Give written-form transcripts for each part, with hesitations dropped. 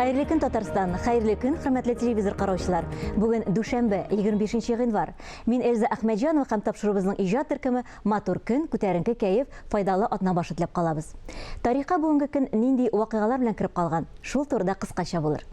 Хәерле көн, Татарстан! Хәерле көн, хөрмәтле телевизор караучылар! Бүген дүшәмбе, 25 гыйнвар. Мин Эльза Әхмәтҗанова һәм тапшыруыбызның иҗат төркеме матур көн, күтәренке кәеф, файдалы атна башы теләп калабыз. Тарихка бүгенге көн нинди вакыйгалар белән кереп калган? Шул турыда кыскача булыр.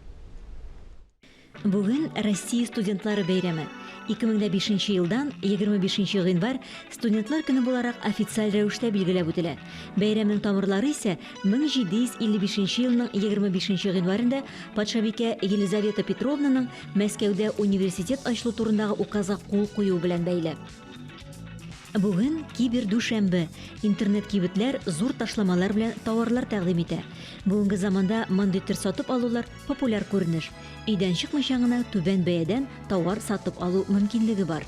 Бүген Россия студентлары бәйрәме. 2005 нче елдан 25 нче гыйнвар Студентлар көне буларак официаль рәвештә билгеләп үтелә. Бәйрәмнең тамырлары исә 1755 нче елның 25 нче гыйнварендә патшабикә Елизавета Петровнаның Мәскәүдә университет ачылу турындагы указга кул куюы белән бәйле. Бүген кибердүшәмбе. Интернет-кибетләр зур ташламалар белән тауарлар тәкъдим итә. Бүгенге заманда мондый төр сатып алулар популяр күренеш. Өйдән чыкмыйча гына түбән бәядән тауар сатып алу мөмкинлеге бар.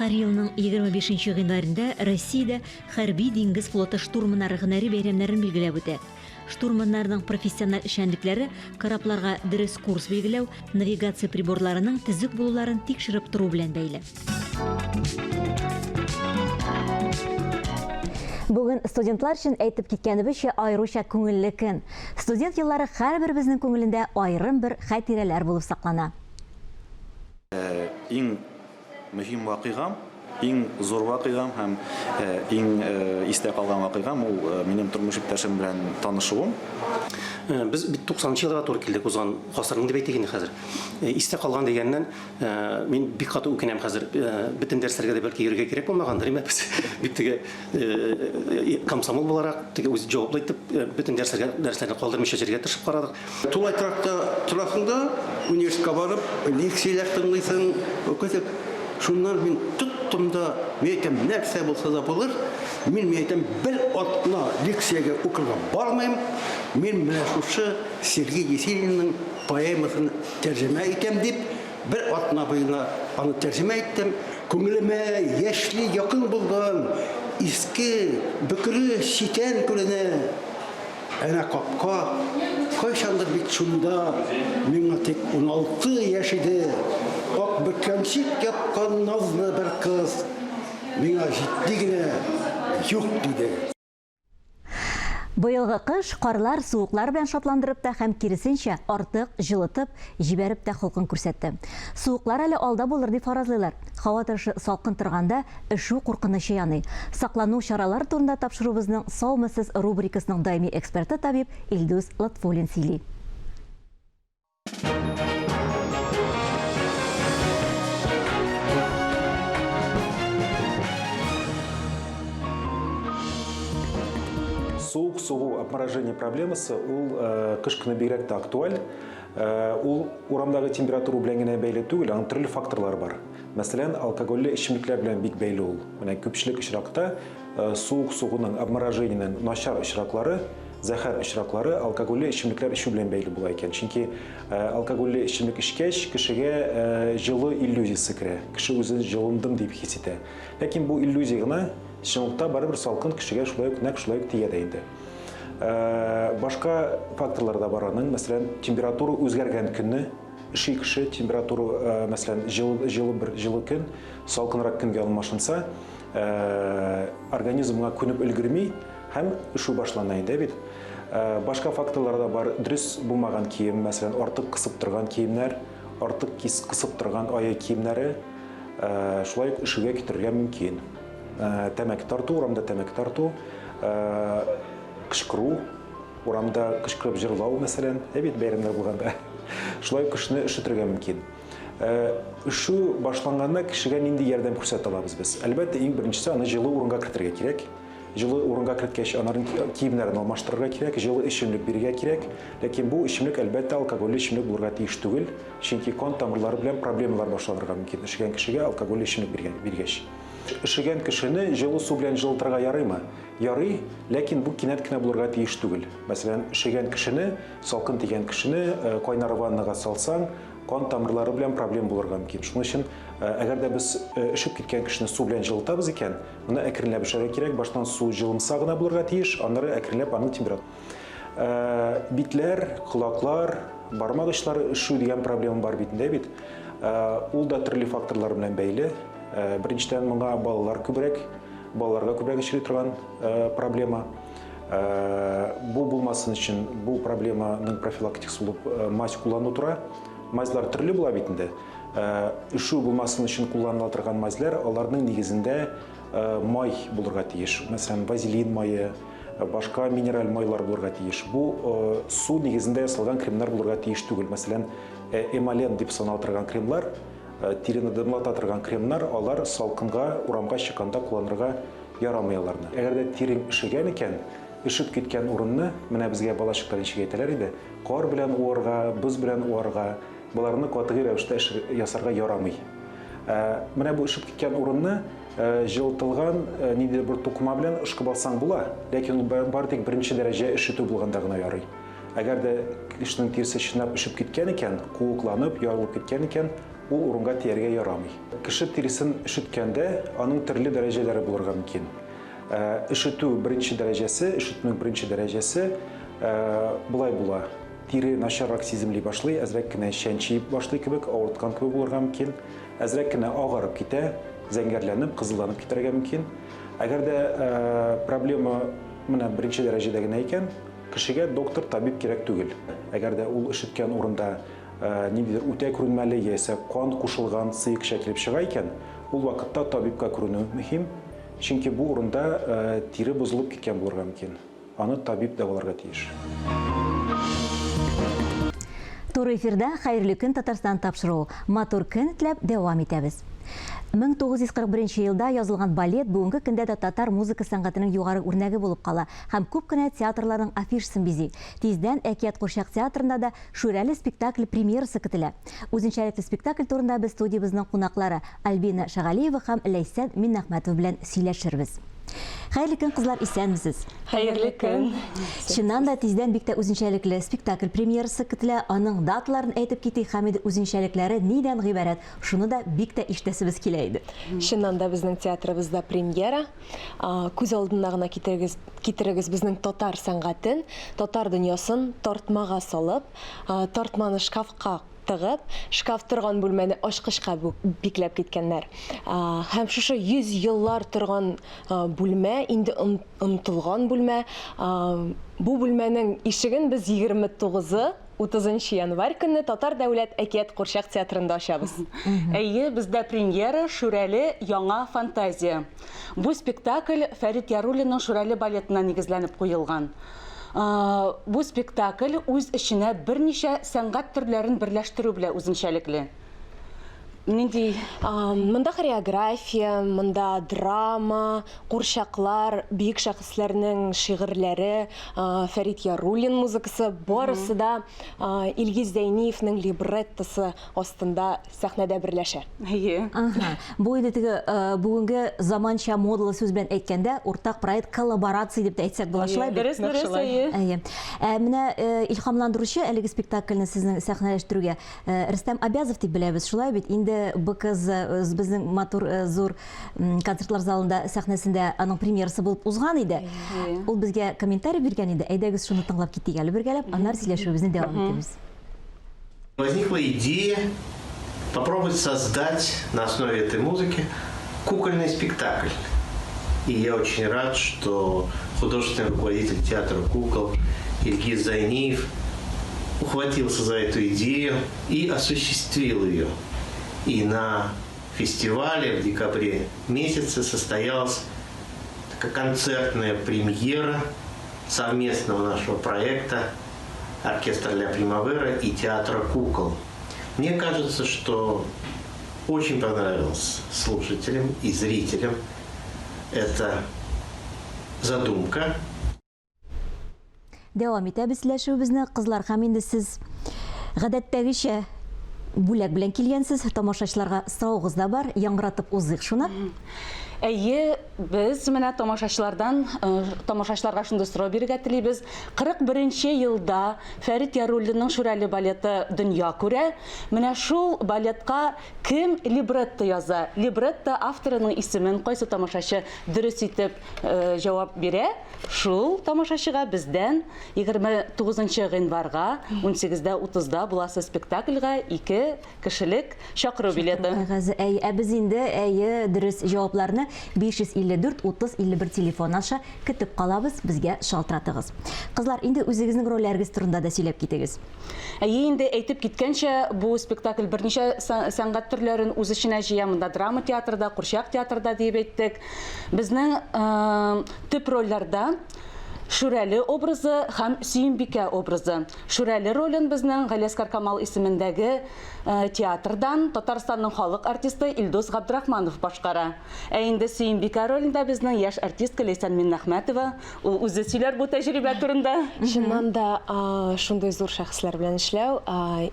Һәр елның 25 нче гыйнварендә Россиядә Хәрби диңгез флоты штурманнары һөнәри бәйрәмнәрен билгеләп үтә. Штурманнарның профессиональ эшчәнлекләре корабларга дөрес курс билгеләү, навигация приборларының төзек булуларын тикшереп тору белән бәйле. Бүген студентлар өчен әйтеп киткәнебезчә аеруча күңелле көн. Студент еллары һәрберебезнең күңелендә аерым бер хатирәләр булып саклана. Иң Мөһим вакыйгам, иң зур вакыйгам һәм иң истә калган вакыйгам ул минем тормыш иптәшем белән танышуым. Без бит туксанынчы елларга туры килдек, узган гасырның дип әйтик инде хәзер. Истә калган дигәннән, мин бик каты үкенәм хәзер. Бөтен дәресләргә дә бәлки йөрергә кирәк булмагандыр, әмма без бик теге комсомол буларак, теге үзе җаваплы итеп, бөтен дәресләргә дәресләрне калдырмыйча йөрергә тырышып карадык. Тулай торакта торасың да, университетка барып, лекцияләр тыңлыйсың, укыйсың. Шуннан мин тоттым да, мин әйтәм, нәрсә булса да булыр, мин, мин әйтәм, бер атна лекциягә укырга бармыйм, мин менә шушы Сергей Есенинның поэмасын тәрҗемә итәм дип, бер атна буена аны тәрҗемә иттем. Күңелемә яшьли якын булган иске, бөкре читән күренә. Әнә капка, кайчандыр бит шунда миңа тик 16 яшь иде. Ак бөркәнчек япкан назлы бер кыз миңа җитди генә юк диде. Быелгы кыш карлар, суыклар белән шатландырып та һәм киресенчә, артык җылытып җибәреп тә холкын күрсәтте. Суыклар әле алда булыр дип фаразлыйлар. Һава торышы салкын торганда өшү куркынычы яный. Саклану чаралары турында тапшыруыбызның Саумысыз рубрикасының даими эксперты табиб Илдус Лотфуллин сөйли. Суык сугу, обморожение проблемасы ул кыш көне бигрәк тә актуаль. Ул урамдагы температура белән генә бәйле түгел, аның төрле факторлары бар. Мәсәлән, алкогольле эчемлекләр белән бик бәйле ул. Менә күпчелек очракта суык сугуның, обморожениенең начар очраклары, зәһәр очраклары алкогольле эчемлекләр эчү белән бәйле була икән. Чөнки алкогольле эчемлек эчкәч, кешегә җылы иллюзиясе керә. Кеше үзен җылындым дип хис итә. Ләкин бу иллюзия гына, чынлыкта барыбер салкын кешегә шулай ук нәкъ шулай ук тия дә инде. Башка факторлар да бар аның. Мәсәлән, температура үзгәргән көнне өши кеше, температура, мәсәлән, җылы, җылы бер җылы көн, салкынрак көнгә алмашынса, организм моңа күнеп өлгерми һәм өшү башлана инде бит. Башка факторлар да бар. Дөрес булмаган кием, мәсәлән, артык кысып торган киемнәр, артык кысып торган аяк киемнәре шулай ук өшүгә китерергә мөмкин. Тәмәке тарту, урамда тәмәке тарту, кычкыру, урамда кычкырып җырлау, мәсәлән, ә бит бәйрәмнәр булганда. Шулай ук кешене өшетергә мөмкин. Өшү башланганда кешегә нинди ярдәм күрсәтә алабыз без? Әлбәттә, иң беренчесе аны җылы урынга кертергә кирәк. Җылы урынга керткәч, анарын киемнәрен алмаштырырга кирәк, җылы эчемлек бирергә кирәк. Ләкин бу эчемлек, әлбәттә, алкогольле эчемлек булырга тиеш түгел, чөнки кан тамырлары белән проблемалар башланырга мөмкин, өшегән кешегә алкогольле эчемлек биргән, биргәч. Өшегән кешене җылы су белән җылытырга ярыймы? Ярый, ләкин бу кинәт кенә булырга тиеш түгел. Мәсәлән, өшегән кешене, салкын тигән кешене кайнар ваннага салсаң, кан тамырлары белән проблема булырга мөмкин. Шуның өчен, әгәр дә без өшеп киткән кешене су белән җылытабыз икән, моны әкренләп эшләргә кирәк. Баштан су җылымса гына булырга тиеш, аннары әкренләп аның температурасы. Битләр, колаклар, бармак очлары өшү дигән проблема бар бит инде бит. Ул да төрле факторлар белән бәйле. Беренчедән, моңа балалар күбрәк. балаларга күбрәк очрый торган проблема. Бу булмасын өчен бу проблеманың профилактикасы булып мазь куллану тора. Мазьлар төрле була бит инде. Өшү булмасын өчен кулланыла торган мазьләр, аларның нигезендә май булырга тиеш. Мәсәлән, вазелин мае, башка минераль майлар булырга тиеш. Бу су нигезендә ясалган кремнар булырга тиеш түгел. Мәсәлән, эмолент дип санала торган кремлар, тирене дымлата торган кремнар, алар салкынга, урамга чыкканда кулланырга ярамый аларны. Әгәр дә тирең өшегән икән, өшеп киткән урынны, менә безгә балачакта ничек әйтәләр иде, кар белән уарга, боз белән уарга, боларны катгый рәвештә ясарга ярамый. Ә, менә бу өшеп киткән урынны җылытылган ниндидер бер тукыма белән ышкып алсаң була, ләкин ул бары тик беренче дәрәҗә өшетү булганда гына ярый. Әгәр дә кешенең тиресе чынлап өшеп киткән икән, куыкланып, ярылып киткән икән, ул урынга тияргә ярамый. Кеше тиресен өшеткәндә аның төрле дәрәҗәләре булырга мөмкин. Өшетү беренче дәрәҗәсе, өшетүнең беренче дәрәҗәсе болай була. Тире начаррак сиземли башлый, әзрәк кенә чәнчи башлый кебек, авырткан кебек булырга мөмкин. Әзрәк кенә агарып китә, зәңгәрләнеп, кызылланып китәргә мөмкин. Әгәр дә проблема менә беренче дәрәҗәдә генә икән, кешегә доктор, табиб кирәк түгел. Әгәр дә ул өшеткән урында ниндидер үтә күренмәле яисә кан кушылган сыекча килеп чыга икән, ул вакытта табибка күренү мөһим, чөнки бу урында тире бозылып киткән булырга мөмкин. Аны табиб дәваларга тиеш. Туры эфирда Хәерле көн, Татарстан тапшыруы. Матур көн теләп дәвам итәбез. 1941 елда язылган балет бүгенге көндә дә татар музыка сәнгатенең югары үрнәге булып кала һәм күп кенә театрларның афишасын бизи. Тиздән Әкият курчак театрында да Шүрәле спектакле премьерасы көтелә. Үзенчәлекле спектакль турында без студиябезнең кунаклары Альбина Шагалиева һәм Ләйсән Миннәхмәтова белән сөйләшербез. Хәерле көн, кызлар, исәнмесез! Хәерле көн! Чыннан да тиздән бик тә үзенчәлекле спектакль премьерасы көтелә. Аның даталарын әйтеп китик һәм инде үзенчәлекләре нидән гыйбарәт, шуны да бик тә ишетәсебез килә иде. Чыннан да безнең театрыбызда премьера. Күз алдына гына китерегез, китерегез безнең татар сәнгатен, татар дөньясын тартмага салып, тартманы шкафка тыгып, шкаф торган бүлмәне ачкычка бикләп киткәннәр. Һәм шушы 100 еллар торган бүлмә, инде онытылган бүлмә, бу бүлмәнең ишеген без 29-ы 30 январь көнне Татар дәүләт әкият курчак театрында ачабыз. Әйе, бездә премьера Шүрәле яңа фантазия. Бу спектакль Фәрит Яруллинның Шүрәле балетына нигезләнеп куелган. Бу спектакль үз эченә берничә сәнгать төрләрен берләштерү белән үзенчәлекле. Нинди? Монда хореография, монда драма, курчаклар, бөек шәхесләрнең шигырьләре, Фәрит Яруллин музыкасы, барысы да Илгиз Зәйниевнең либреттосы астында сәхнәдә берләшә. Әйе. Ага. Бу инде теге бүгенге заманча модалы сүз белән әйткәндә, уртак проект, коллаборация дип тә әйтсәк була, шулай бит? Дөрес, дөрес, әйе. Әйе. Ә менә илһамландыручы әлеге спектакльне сезнең сәхнәләштерүгә Рөстәм Абязов дип беләбез, шулай бит? Инде БКЗ безнең матур зур концертлар залында сәхнәсендә аның премьерасы булып узган иде. Ул безгә комментарий биргән иде. Әйдәгез шуны тыңлап китик әле бергәләп, аннары сөйләшүебезне дәвам итәбез. Возникла идея попробовать создать на основе этой музыки кукольный спектакль. И я очень рад, что художественный руководитель театра кукол Ильгиз Зайниев ухватился за эту идею и осуществил ее. И на фестивале в декабре месяце состоялась такая концертная премьера совместного нашего проекта «Оркестр для Примавера» и «Театра кукол». Мне кажется, что очень понравилось слушателям и зрителям эта задумка. Дәвам итәбез сөйләшүебезне, кызлар, һәм инде сез гадәттәгечә бүләк белән килгәнсез, тамашачыларга сораугыз да бар, яңгыратып узыйк шуны. Әйе, без менә тамашачылардан, э, тамашачыларга шундый сорау бирергә телибез. 41 елда Фәрит Яруллинның Шүрәле балеты дөнья күрә. Менә шул балетка кем либретто яза? Либретто авторының исемен кайсы тамашачы дөрес итеп э, җавап бирә? Шул тамашачыга бездән 29 гыйнварга 18-дә 30-да буласы спектакльгә ике кешелек чакыру билеты. Кәгазе, әй, ә без инде, әйе, дөрес җавапларны. 554 30 51 телефон аша көтеп калабыз, безгә шалтыратыгыз. Кызлар, инде үзегезнең рольләрегез турында да сөйләп китегез. Әйе, инде әйтеп киткәнчә, бу спектакль берничә сәнгать төрләрен үз эченә җыя. Монда драма театры да, курчак театры да диеп әйттек. Безнең төп рольләрдә Шүрәле образы һәм Сөембикә образы. Шүрәле ролен безнең Галиәсгар Камал исемендәге театрдан Татарстанның халык артисты Илдус Габдрахманов башкара. Ә инде Сөембикә ролендә безнең яшь артистка Ләйсән Миннәхмәтова. Ул үзе сөйләр бу тәҗрибә турында. Чыннан да, шундый зур шәхесләр белән эшләү,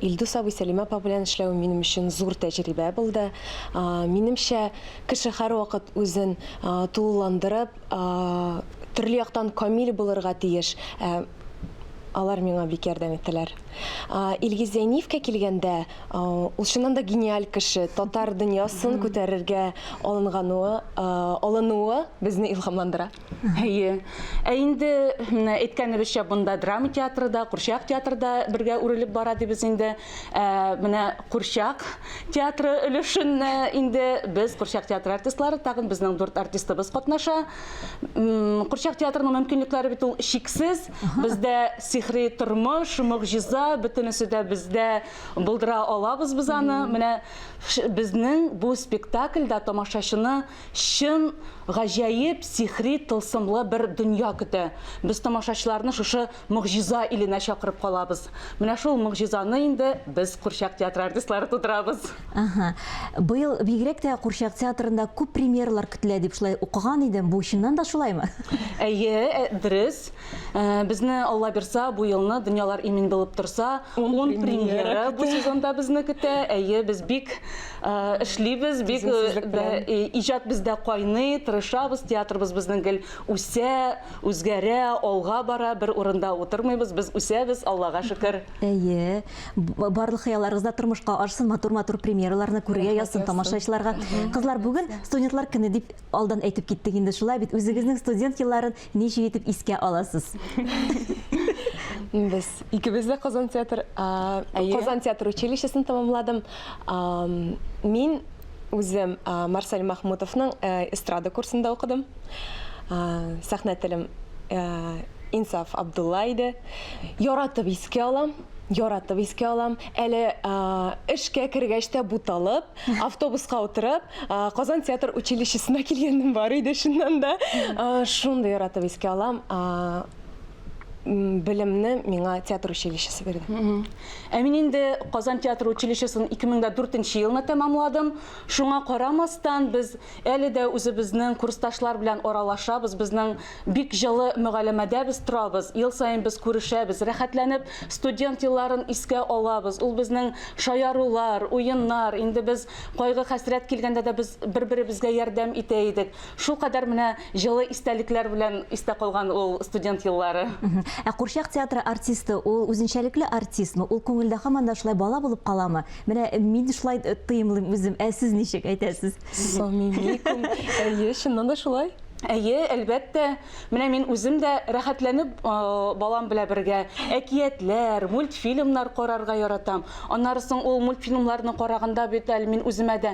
Илдус абый, Сәлимә апа белән эшләү минем өчен зур тәҗрибә булды. Минемчә, кеше һәрвакыт үзен тулыландырып, төрле яктан камил булырга тиеш. Ә алар миңа бик ярдәм иттеләр. Илгиз Зәйниевкә килгәндә, ул чыннан да гениаль кеше, татар дөньясын күтәрергә алынгануы, алынуы безне илһамландыра. Әйе. Ә инде менә әйткәнебезчә, монда драма театры да, курчак театры да бергә үрелеп бара дибез инде. Ә, менә курчак театры өлешен инде без курчак театры артистлары, тагын безнең дүрт артистыбыз катнаша. Курчак театрының мөмкинлекләре бит ул чиксез. Бездә сихри тормыш, могҗиза, бөтенесе дә бездә булдыра алабыз без аны. Менә безнең бу спектакльдә тамашачыны Чын, гаҗәеп, сихри, тылсымлы бер дөнья көтә. Без тамашачыларны шушы могҗиза иленә чакырып калабыз. Менә шул могҗизаны инде без курчак театры артистлары тудырабыз. Әһә. Быел бигрәк тә курчак театрында күп премьералар көтелә дип шулай укыган идем. Бу чыннан да шулаймы? Әйе, дөрес. Безне, Алла бирса, бу елны дөньялар имин булып торса, ун премьера бу сезонда безне көтә. Әйе, без бик эшлибез, бик иҗат бездә кайный, тырышабыз, театрыбыз безнең гел үсә, үзгәрә, алга бара, бер урында утырмыйбыз, без үсәбез, Аллага шөкер. Әйе, барлык хыялларыгыз да тормышка ашсын, матур-матур премьераларны күрергә язсын тамашачыларга. Кызлар, бүген студентлар көне дип алдан әйтеп киттек инде, шулай бит? Үзегезнең студент елларын ничек итеп искә аласыз? Без икебез дә Казан театр, Казан театр училищесын тәмамладым. Мин үзем Марсель Махмутовның эстрада курсында укыдым. Сәхнә телем Инсаф Абдулла иде. Яратып искә алам, яратып искә алам. Әле эшкә кергәч тә буталып, автобуска утырып, Казан театр училищесына килгәнем бар иде чыннан да. Шундый яратып искә алам. Белемне миңа театр училищесы бирде. Ә мин инде Казан театр училищесын 2004 нче елны тәмамладым. Шуңа карамастан, без әле дә үзебезнең курсташлар белән аралашабыз, безнең бик җылы мөгаләмәдә без торабыз. Ел саен без күрешәбез, рәхәтләнеп студент елларын искә алабыз. Ул безнең шаярулар, уеннар, инде без кайгы-хәсрәт килгәндә дә без бер-беребезгә ярдәм итә идек. Шулкадәр менә җылы истәлекләр белән истә калган ул студент еллары. Ә курчак театры артисты ул үзенчәлекле артистмы? Ул күңелдә һаман да шулай бала булып каламы? Менә мин шулай тоемлыйм үзем, ә сез ничек әйтәсез? Самими күңел. Әйе, чыннан да шулай. Әйе, әлбәттә. Менә мин үзем дә рәхәтләнеп балам белән бергә әкиятләр, мультфильмнар карарга яратам. Аннары соң ул мультфильмнарны караганда бит әле мин үземә дә,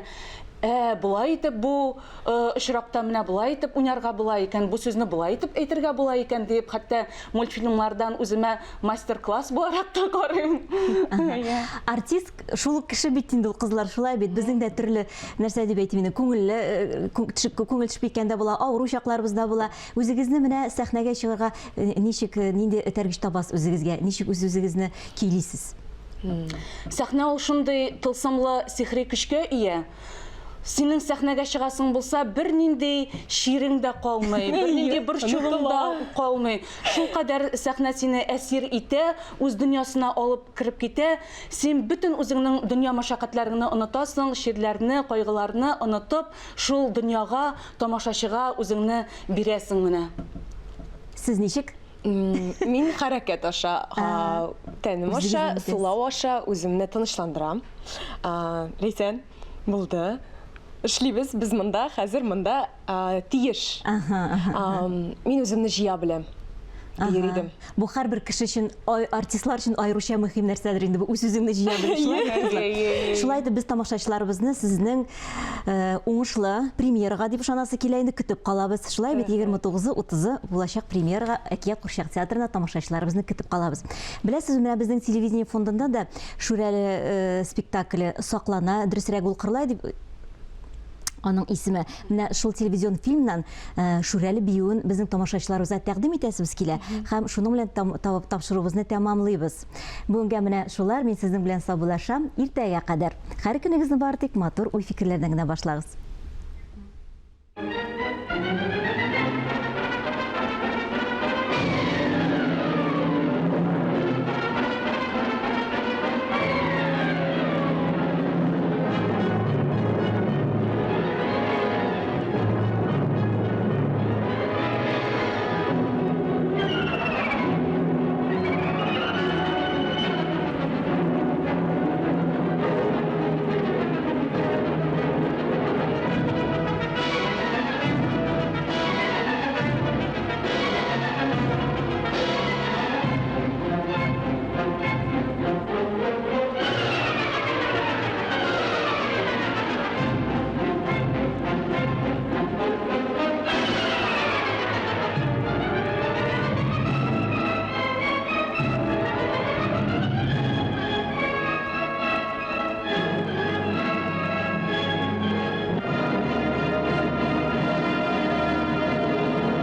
ә, болай итеп бу очракта менә болай итеп уйнарга була икән, бу сүзне болай итеп әйтергә була икән диеп, хәтта мультфильмнардан үземә мастер-класс буларак та карыйм. Артист шул ук кеше бит инде ул, кызлар, шулай бит. Безнең дә төрле нәрсә дип әйтим инде, күңелле, күңел төшеп киткән дә була, авыру чакларыбыз да була. Үзегезне менә сәхнәгә чыгарга ничек, нинди этәргеч табасыз үзегезгә, ничек үз-үзегезне көйлисез? Сәхнә ул шундый тылсымлы сихри көчкә ия. Синең сәхнәгә чыгасың булса, бернинди чирең дә калмый, бернинди борчуың да калмый. Шулкадәр сәхнә сине әсир итә, үз дөньясына алып кереп китә. Син бөтен үзеңнең дөнья мәшәкатьләреңне онытасың, чирләрне, кайгыларны онытып, шул дөньяга, тамашачыга үзеңне бирәсең менә. Сез ничек? Мин хәрәкәт аша, тәнем аша, сулау аша үземне тынычландырам. Ләйсән, булды. Эшлибез, без монда, хәзер монда тиеш. Мин үземне җыя беләм. дияр идем. Бу һәрбер кеше өчен, артистлар өчен аеруча мөһим нәрсәдер инде бу үз-үзеңне җыя белү. Шулай бит, кызлар? Шулай итеп без тамашачыларыбызны сезнең э, уңышлы премьерага дип ышанасы килә инде көтеп калабыз. Шулай бит 29-ы, 30-ы булачак премьерага Әкият курчак театрына тамашачыларыбызны көтеп калабыз. Беләсез, менә безнең телевидение фондында да Шүрәле э, спектакле саклана, дөресрәге ул Кырлай дип аның исеме. Менә шул телевизион фильмнан э, Шүрәле биюен безнең тамашачыларыбызга тәкъдим итәсебез килә һәм шуның белән там, тапшыруыбызны тәмамлыйбыз. Бүгенгә менә шулар, мин сезнең белән саубуллашам. Иртәгә кадәр. Һәр көнегезне бары тик матур уй-фикерләрдән генә башлагыз.